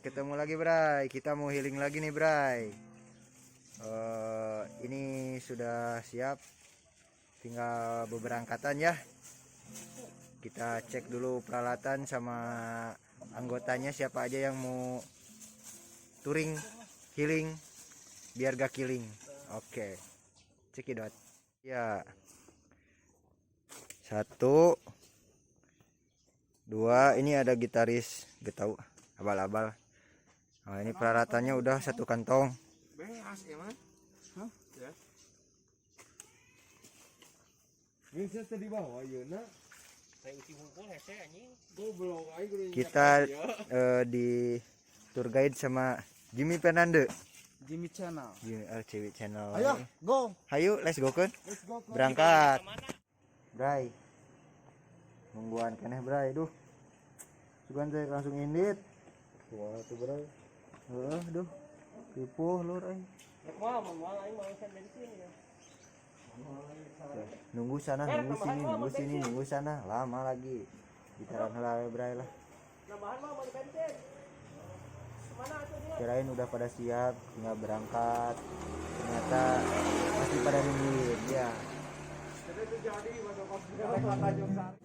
Bray, ketemu lagi, Bray. Kita mau healing lagi nih, Bray. Ini sudah siap, tinggal beberangkatan ya. Kita cek dulu peralatan sama anggotanya, siapa aja yang mau touring healing biar gak killing. Oke, cekidot. Ya, satu, dua, ini ada gitaris, gak tahu, abal-abal. Nah, ini peralatannya udah satu kantong. Beas emang. Hah? Ya. Bisa tadi bawa ayeuna. Goblok aing kudu. Kita di tour guide sama Jimmy Fernando. Jimmy Channel. Jimmy RCW Channel. Ayo, go. Hayu, let's go kan. Let's go. Berangkat. Bray. Nungguan keneh, Bray, duh. Sugan teh langsung indit. Wah, tuh Bray. Heeh, duh. Ripuh lur euy. Nunggu sana, nunggu sini, nunggu sini, nunggu sana, lama lagi. Gitaran heula we, Bray lah. Kirain udah pada siap, tinggal berangkat. Ternyata masih pada nungguin, ya. Jadi masuk pas Tanjung Sari.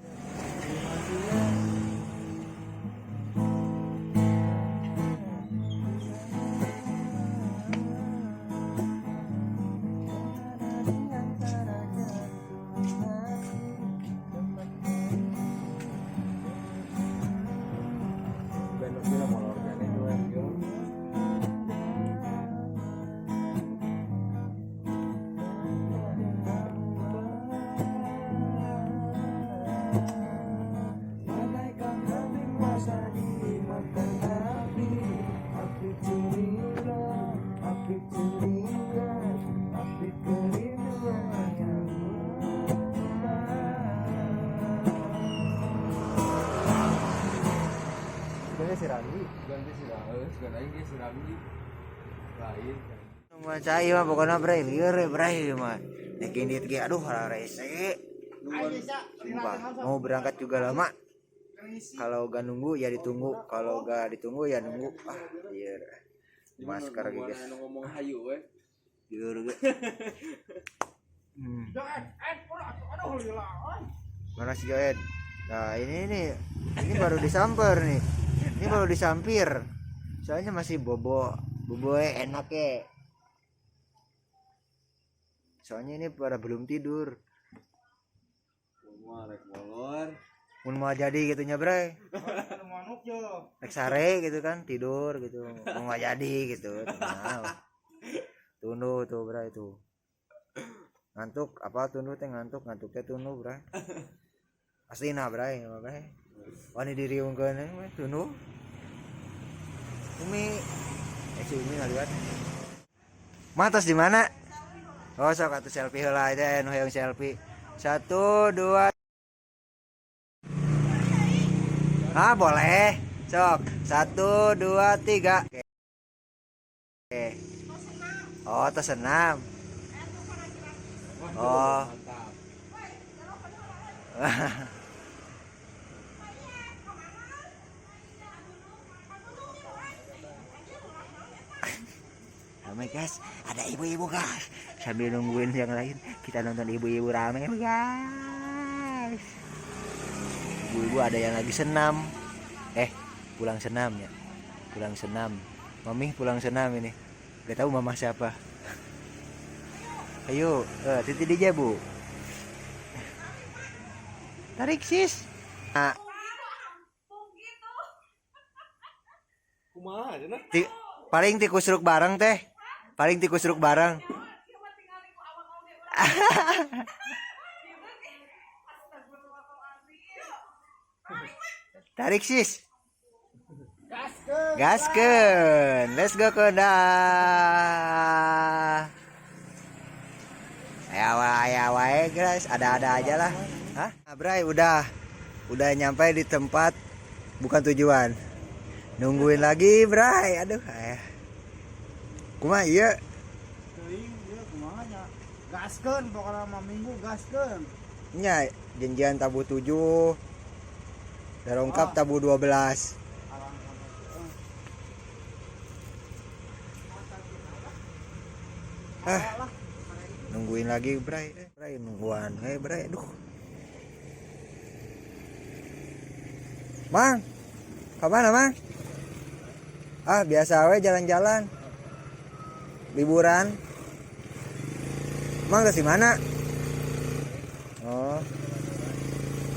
Bagaikan kambing masa dimakan api. Api curiga, api curiga, api kerinduan yang membara. Sebenarnya si Ranggi. Ganti si Ranggi, sekarang aing ge si Ranggi. Lain. Nungguan cai mah pokoknya, Bray, lieur ya, Bray mah. Nek indit ge aduh rese. Sumpah, mau berangkat juga lama. Kalau gak nunggu ya ditunggu, kalau gak ditunggu ya nunggu. Ah, lieur. Masker lagi, guys. Anu ngomong hayu we. Lieur ge. Mana si Joed? Nah, ini nih. Ini baru disamper nih. Ini baru disampir. Soalnya masih bobo. Bobo enak ya. Soalnya ini pada belum tidur. Mau rek molor. Mun mau jadi gitu nya, Bray. Rek sare gitu kan, tidur gitu. Mau nggak jadi gitu. Nah, tunduh tuh, Bray, tuh. Ngantuk apa tunduh teh ngantuk, ngantuknya tunduh, Bray. Asli nah, Bray, mah, Bray. Wani diriungkeun we tunduh. Umi, si Umi ngaliwat. Matas di mana? Oh, sok atuh selfie heula teh nu hayang selfie. Satu, dua. Ah, boleh. Sok. Satu, dua, tiga. Oke. Oh, tos senam. Oh. Mantap. Ramai, guys, ada ibu-ibu, guys. Sambil nungguin yang lain, kita nonton ibu-ibu rame, guys. Ibu-ibu ada yang lagi senam. Pulang senam ya. Pulang senam. Mami pulang senam ini. Gak tahu mama siapa. Ayo, titi DJ, Bu. Tarik, sis. Nah, Kumaha cenah? Paling tikus ruk bareng teh. Paling tikus ruk bareng. Tarik, sis. Gaskeun. Let's go kuda. Ayo ayo wae, guys, ada-ada aja lah. Hah? Nah, Bray, udah nyampe di tempat bukan tujuan. Nungguin lagi, Bray. Aduh, eh. Kumaha ieu? Teuing ieu kumaha nya? Gaskeun pokokna mah minggu gaskeun. Nya janjian tabuh 7. Darongkap tabuh 12. Ah, nungguin lagi Bray. Bray nungguan. Bray, aduh. Mang, kemana Mang? Ah, biasa we jalan-jalan. Liburan. Mang ke mana? Oh.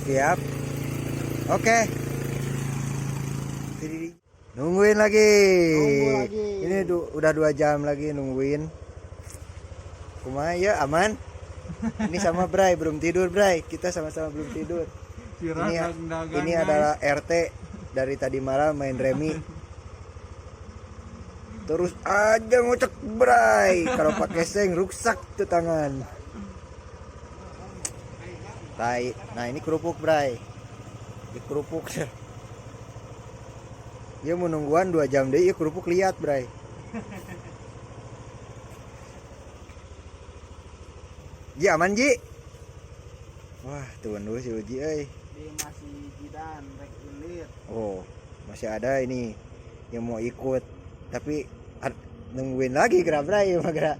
Siap. Oke. Nungguin lagi. Nunggu lagi. Ini udah 2 jam lagi nungguin. Kumaha ya, aman? Ini sama Bray belum tidur, Bray. Kita sama-sama belum tidur. Ini adalah RT dari tadi malam main remi. Terus aja ngocek Bray. Kalau pakai seng rusak tuh tangan. Tai. Nah, ini kerupuk Bray. Ini kerupuk. Dia mau nungguan 2 jam deh, ya kerupuk lihat Bray. Ji aman Ji. Wah, tuan dulu si Uji euy. Dia masih jidan rek ilit. Oh, masih ada ini yang mau ikut. Tapi nungguin lagi geura Bray mah geura.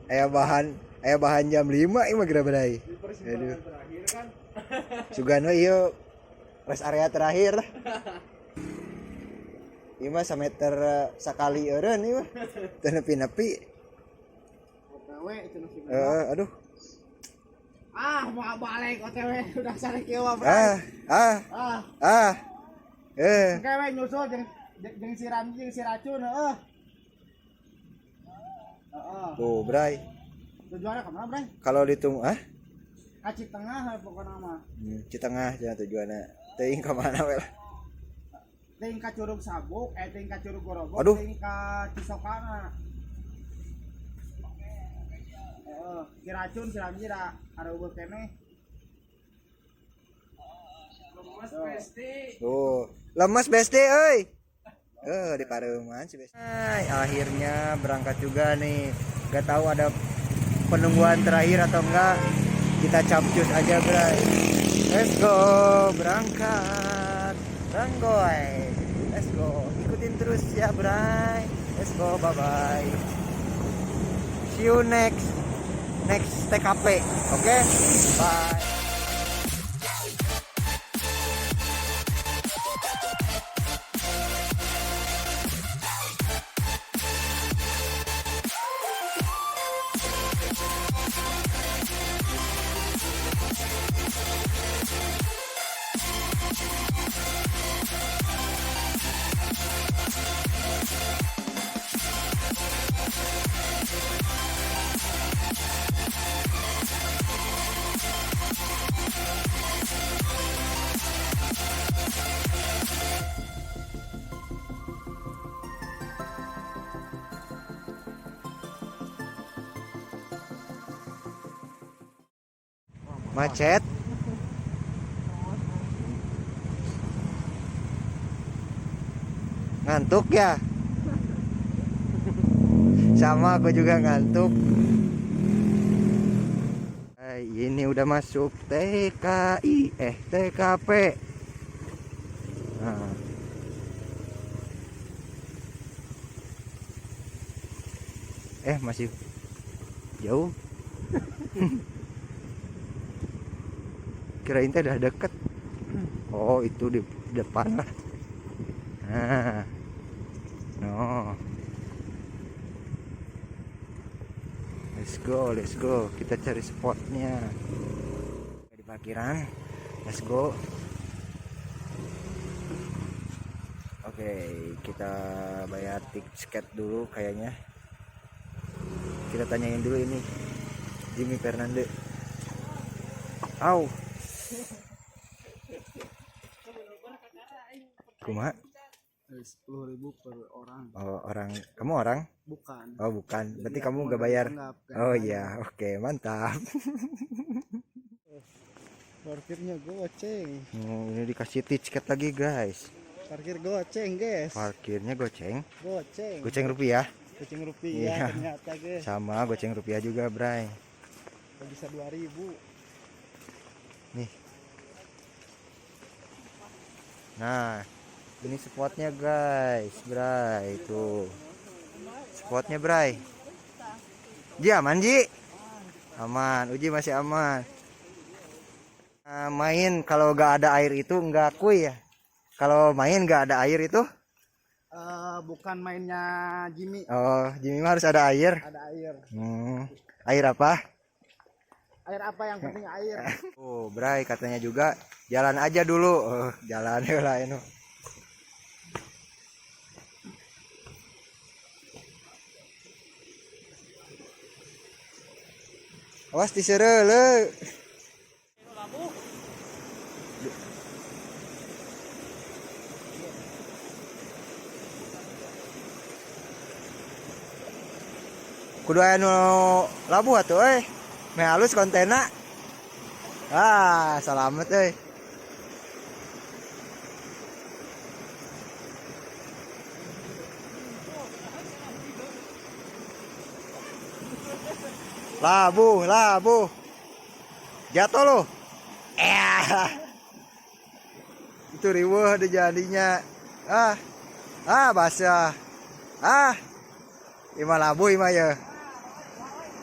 Aya bahan jam 5 ieu mah geura Bray. Aduh. Terakhir kan. Sugan we ieu rest area terakhir lah. Ieu mah sameter sakali eureun ieu mah. Teu nepi-nepi. OTW itu nasi. Aduh. Ah, mau balik OTW udah sare kieu mah Bray. Ah. Engke we nyusul jeung si Ramji jeung si Racun heeh. Heeh. Tuh, Bray. Tujuannya kemana, Bray? Kalau ditunggu ah? Ka Citengah pokokna mah. Citengah cenah tujuanna. Teuing ka mana we lah. Teuing ka Curug Sabuk, teuing ka Curug Gorogong, teuing ka Cisokana. Heeh, si Racun si Ramji da areueuh keneh. Lemes besti. Tuh, lemes besti euy. Di Pareuman si besti. Hai, akhirnya berangkat juga nih. Gak tahu ada penungguan terakhir atau enggak. Kita capcus aja, Bray. Let's go, berangkat. Ranggoy. Let's go. Ikutin terus ya, Bray. Let's go, bye-bye. See you next TKP. Oke? Bye. Macet. Ngantuk ya? Sama aku juga ngantuk. Ini udah masuk TKI TKP. Nah. Masih jauh. Kirain teh udah deket. Oh, itu di depan lah. Nah. No. Let's go, let's go. Kita cari spotnya. Di parkiran. Let's go. Oke, kita bayar tiket dulu kayaknya. Kita tanyain dulu ini Jimmy Fernande. Au. Kumaha? 10.000 per orang. Oh, orang. Kamu orang? Bukan. Oh, bukan. Berarti Jadi kamu aku gak bayar. nggak Oh bayar. iya, oke, mantap. Parkirnya goceng. Oh, ini dikasih tiket lagi, guys. Parkir goceng, guys. Parkirnya goceng. Goceng. Goceng rupiah. Goceng rupiah Iya. ternyata, guys. Sama goceng rupiah juga, Bray. Gak bisa 2.000. Nih. Nah, ini spotnya, guys, Bray. Itu spotnya, Bray. Ji aman Ji? Aman, Uji masih aman. Main kalau gak ada air itu nggak kuy ya. Kalau main gak ada air itu? Bukan mainnya Jimmy. Oh, Jimmy mah harus ada air. Ada air. Air apa? Air apa yang penting air. Oh, Bray katanya juga jalan aja dulu. Oh, jalan lah ini. Awas disereule. Kudu aya nu labuh atuh euy. Meh halus kontena. Ah, selamat euy. Labuh, labuh. Jatuh lo. Itu riweuh ada jadinya. Ah. Ah, basah. Ah. Ima labuh ima ya.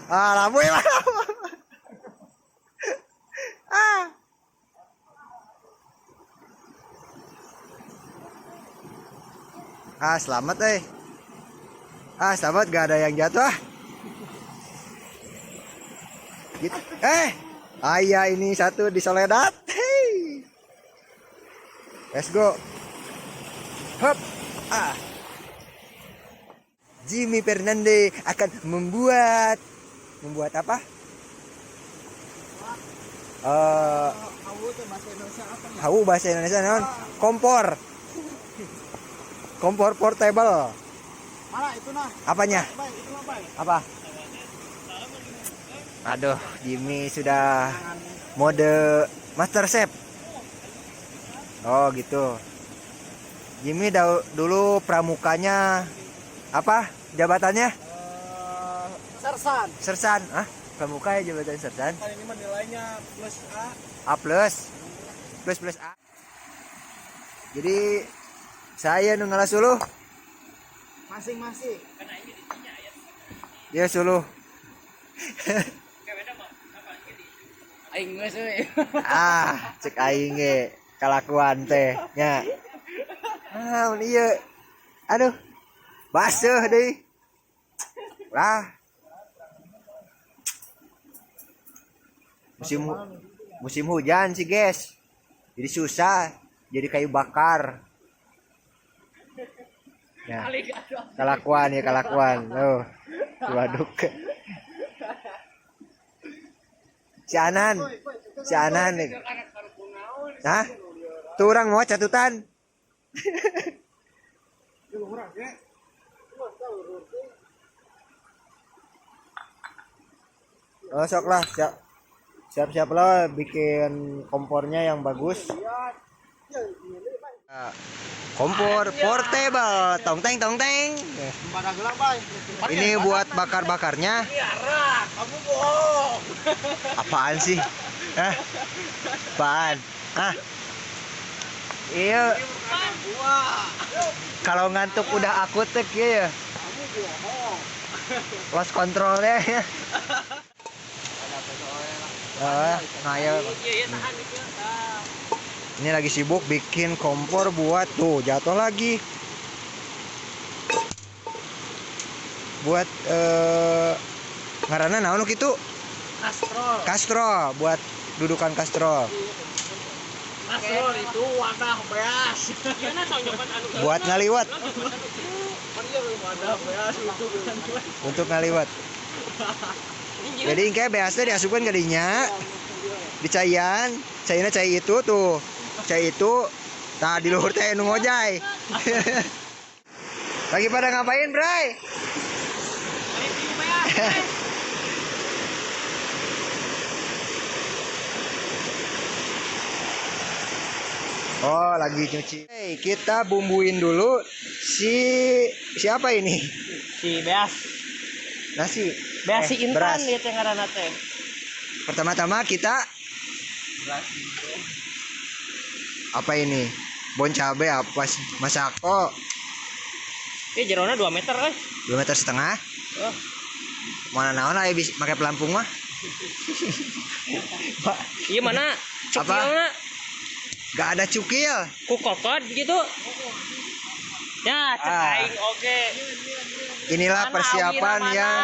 Ah, labuh ima. Ah. Ah, selamat eh. Ah, selamat gak ada yang jatuh ah. Gitu. Ayah ini satu di Soledad. Hey. Let's go. Hop. Ah. Jimmy Fernandez akan membuat apa? Hawu bahasa Indonesia naon? Kompor. Kompor portable. Malah itu nah. Apanya? Apa? Aduh, Jimmy sudah mode Master Chef. Oh, gitu. Jimmy dulu pramukanya apa jabatannya? Sersan. Sersan. Ah, pramuka ya jabatan sersan. Kan ini mah nilainya plus A. A plus. Plus plus A. Jadi saya nu ngalah suluh. Masing-masing. Ya suluh. Aing geus euy. Ah, cek aing ge kalakuan teh nya. Ah, ieu. Aduh. Baseuh deui. Lah. Musim hujan sih, guys. Jadi susah, jadi kayu bakar. Ya. Kalakuan ya kalakuan. Tuh. Waduk. Si Anan nih. Hah? Tuh orang mau catatan. Oh, sok lah, siap-siap lah bikin kompornya yang bagus. Kompor portable, tong teng tong teng. Ini buat bakar-bakarnya. Kamu bohong. Apaan sih? Hah? Apaan? Hah? Iya. Kalau ngantuk udah akut ya. Kamu bohong. Lost kontrolnya. Nah, ya. Ini lagi sibuk bikin kompor buat tuh jatuh lagi. Buat ngaranna naon kitu? Kastrol. Kastrol, buat dudukan kastrol. Kastrol itu wadah beas. Buat ngaliwat. Untuk ngaliwat. Jadi kayak beasnya diasupkan ke dinya. Dicayan, cairnya cai itu tuh. Cai itu nah di luhur teh nu ngojay. Lagi pada ngapain, Bray? Oh, lagi nyuci. Hey, kita bumbuin dulu si siapa ini? Si beas. Nasi. Beas si Intan ya teh ngaranna teh. Pertama-tama kita apa ini? Bon cabe apa sih? Masako. Ini jerona 2 meter eh. 2,5 meter. Oh. Mana naon aya bisa make pelampung mah. Iya mana? Cukilna. Gak ada cukil. Ku kokod gitu. Ya, cek aing oge. Inilah mana, persiapan awina, yang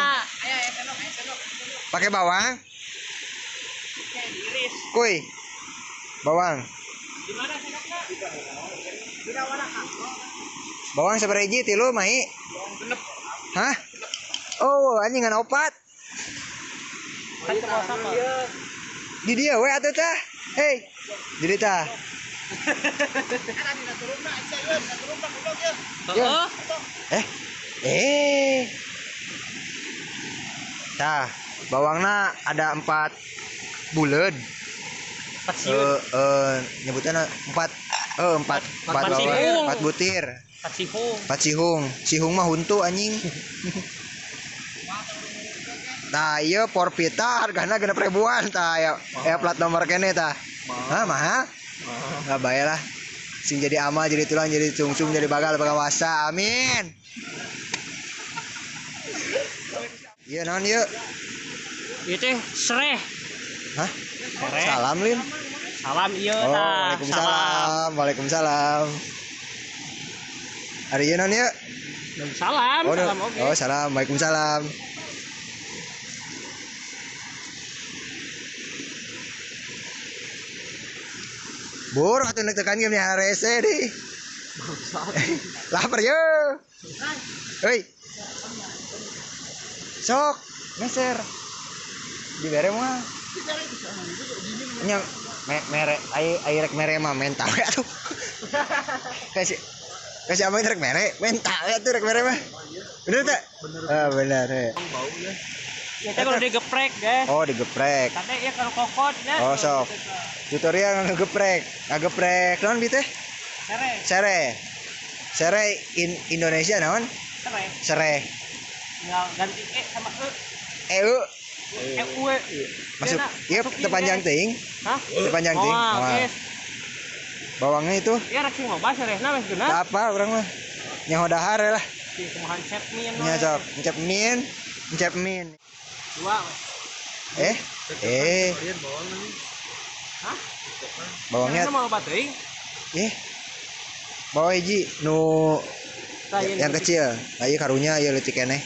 pakai bawang. Kuy. Bawang. Di mana sendokna? Bawang sabaraha hiji? 3 mahi. Hah? Oh, anjing ngan 4. Di dia we atuh tah. Hei. Di dieu tah. Heeh. Eh. Tah, bawangna ada 4 buleud. 4 siun. Nyebutnya 4 bawang, 4 butir. 4 sihung. 4 sihung. Sihung mah huntu anjing. Tah, ieu porpita hargana 6.000-an tah aya plat nomor kene tah. Hah, mahal? Enggak bae lah. Sing jadi amal, jadi tulang, jadi sungsung, jadi bagal pengawasa. Amin. Iya naon ieu? Ieu teh sereh. Hah? Sereh. Salam Lin. Salam ieu Oh, tah. waalaikumsalam. Waalaikumsalam. Ari ieu naon ieu? Salam, Oh, salam oge. Oh, salam. Waalaikumsalam. Bur atuh nek tekan ge rese deh. Lapar ye. Hei. Sok, meser. Dibere mah. Nya mere ai rek mere mah menta we atuh. Kasih kasih amang rek mere, menta we atuh rek mere mah. Bener teh? Bener. Ah, bener. Bau ya. Ya teh kalau digeprek, guys. Oh, digeprek. Tadi ya kalau kokot ya. Oh, sok. Tutorial ngegeprek. Ngageprek naon bi teh? Sere. Sere. Sere in Indonesia naon? Sere. Sere. Tinggal ganti e sama e. E u. E u. Masuk. Iya, tepanjang teuing. Hah? Tepanjang teuing. Oh, Bawangnya itu. Ya rek sing loba serehna wes geuna. Apa urang mah? Nyaho dahar lah. Sing kumaha encep min. Nya sok, encep min, encep min. Dua. Eh. Hah? Bawangnya mau loba teuing? Eh. Bawang hiji nu yang kecil. Nah, ieu karunya ieu leutik keneh.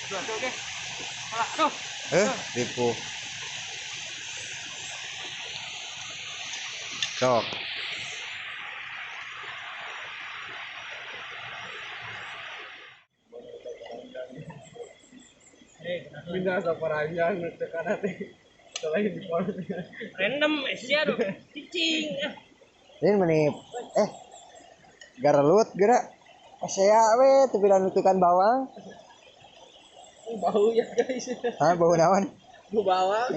Aduh, aduh. Ripuh. Sok. Pindah saparanya tekan teh. Selain di random sia aduh. Cicing. Ini meni garelut geura. Pasea we teu pidanutukan bawang. Bau ya guys. Hah, bau naon? Bau bawang.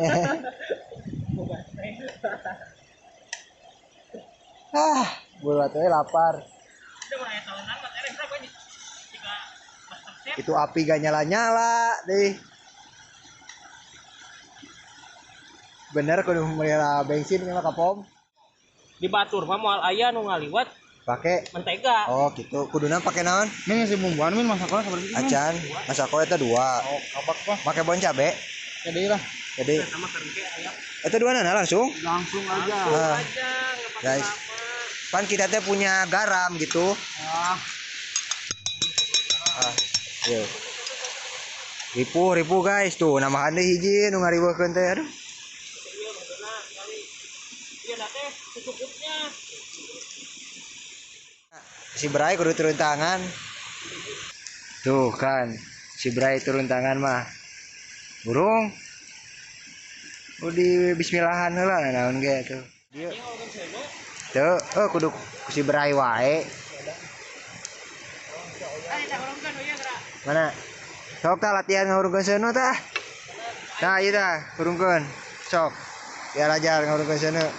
Ah, bulat we lapar. Itu api gak nyala-nyala deh. Bener kudu meuli bensin mah ka pom. Di batur mah moal aya nu ngaliwat pake mentega. Oh, gitu. Kuduna pake naon? Min ngisi bumbuan min masak sabar hiji. Acan, masak eta 2. Oh, kabak mah. Make bon cabe? Jadi lah. Jadi. Sama kerengke ayam. Eta 2 nana langsung? Langsung aja. Nah, aja, guys. Pan kita teh punya garam gitu. Ah. Ah, yuk. Ripuh, ripuh guys. Tuh, namahan deui hiji nu ngariweuhkeun teh. Aduh. Iya, teh secukupnya. Si Bray kudu turun tangan. Tuh kan, si Bray turun tangan mah. Burung. Udah bismillahan heula naon ge tuh. Dieu. Tuh, kudu si Bray wae. Mana? Sok tah latihan ngahurungkeun seuneu tah. Nah, ieu tah, hurungkeun. Sok. Biar ajar ngahurungkeun seuneu.